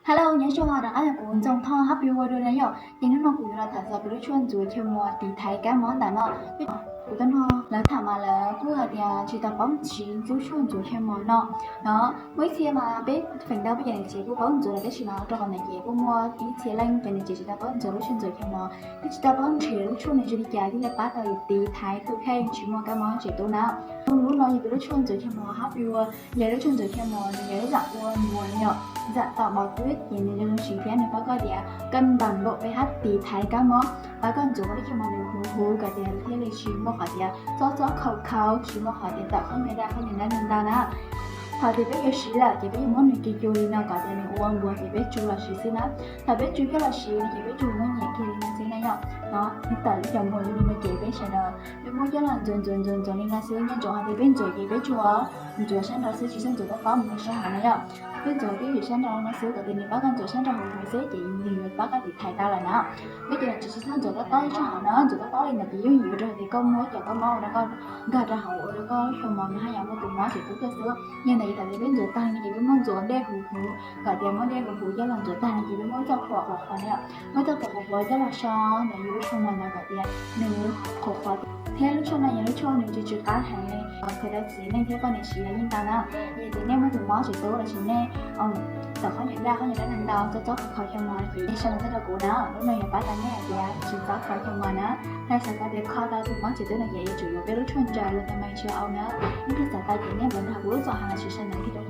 Hello, nyob zoo rov qab rau kuv Ntxoov Thoj Happy World na yom. Ces hnub no kuv yuav los tham txog peb lub tshuaj ntxuav chaw mos tiv thaiv kab mob ntawm no. Kuv tau nrog lawv tham mas lawv kuj hais tias tsis tau paub nrhiav lub tshuaj ntxuav chaw mos no. No, muaj ib txhia mas peb feem ntau peb cov niam tsev kuj paub ntxuav lawm tab sis mas rau qhov ntawd ces kuj muaj ib txhia leej cov niam tsev tsis tau paub ntxuav lub tshuaj ntxuav chaw mos, thiab tsis tau paub nrhiav lub tshuaj nws zoo li cas thiaj li pab tau yus tiv thaiv tus kheej tsis muaj kab mob tseem tu na. Lub no yog peb lub tshuaj ntxuav chaw mos Happy World, yog lub tshuaj ntxuav chaw mos nws yog ib zaj ua npuas yom, zaj tau mos twb ces nws zoo siv thiab nws pab koj tias koj ntam npaum peb hab tiv thaiv kab mob, pab koj ntxuav lub chaw mos nws huv huv kom tias thiaj li tsis muaj qhov tias txob txob khau khau, tsis muaj qhov tias tawm qhob nyuag daj qhob nyuag daj ntau na. Thaum tias peb yuav siv lawm ces peb yuav muab nws cug cug li no kom tias nws ua npuas ces peb tsu los siv xwb na. Thaum peb tsu coj los siv no ces peb tsu muab nyem kiag li no xwb na yom. No, nws tawm li cov npuas li no ces peb sawv daws peb muab coj los ntxuav ntxuav ntxuav ntxuav li no xwb, nyob ntsoov hais tias peb ntxuav ces peb tsuas ntxuav sab nraud xwb tsis txhob ntxuav tob tob mus rau sab hauv na yom. Peb ntxuav peb yim sab nraud no xwb kom tias nws pab koj ntxuav sab nraud huv huv xwb ces nws yuav pab koj tiv thaiv tau lawm na. Peb ces tsis txhob ntxuav tob tob rau sab hauv na, ntxuav tob tob li ntawd ces yooj yim ua rau tias koj muab cov kab mob ua rau koj nkag rau hauv ua rau koj chaw mos nws haj yam muaj tus mob tseem tu tuaj xwb. Yog ntawd ces thaum tias peb ntxuav tag no ces peb muab ntxuav dej huv huv kom tias muab dej huv huv coj los ntxuav tag no ces peb muab txoj phuam qhuav qhuav na yom, muab txoj phuam qhuav qhuav coj los so ntawm yus lub chaw mos ntawd kom tias nws qhuav qhuav. Thiab lub tshuaj no yog lub tshuaj nws tsis tsw qab heev li, khwv rau txiv neej thiab poj niam siv los yeej tau na. Yog tias nej muaj tus mob tseem tu los sis nej tawm qhob nyuag daj qhob nyuag daj ntau ntau, txob txob kho kho chaw mos ces nej sau ntawv tuaj rau kuv na, lub no yuav pab tau nej tias tsis txhob kho chaw mos na. Hais xav tau tias kho tau tus mob tseem tu no ces yuav tsum yuav peb lub tshuaj ntsaws los tias Maxium Au na. Ib pliag xav tau ces nej npaj nrog kuv lub txom hais los sis sau ntawv kiag rau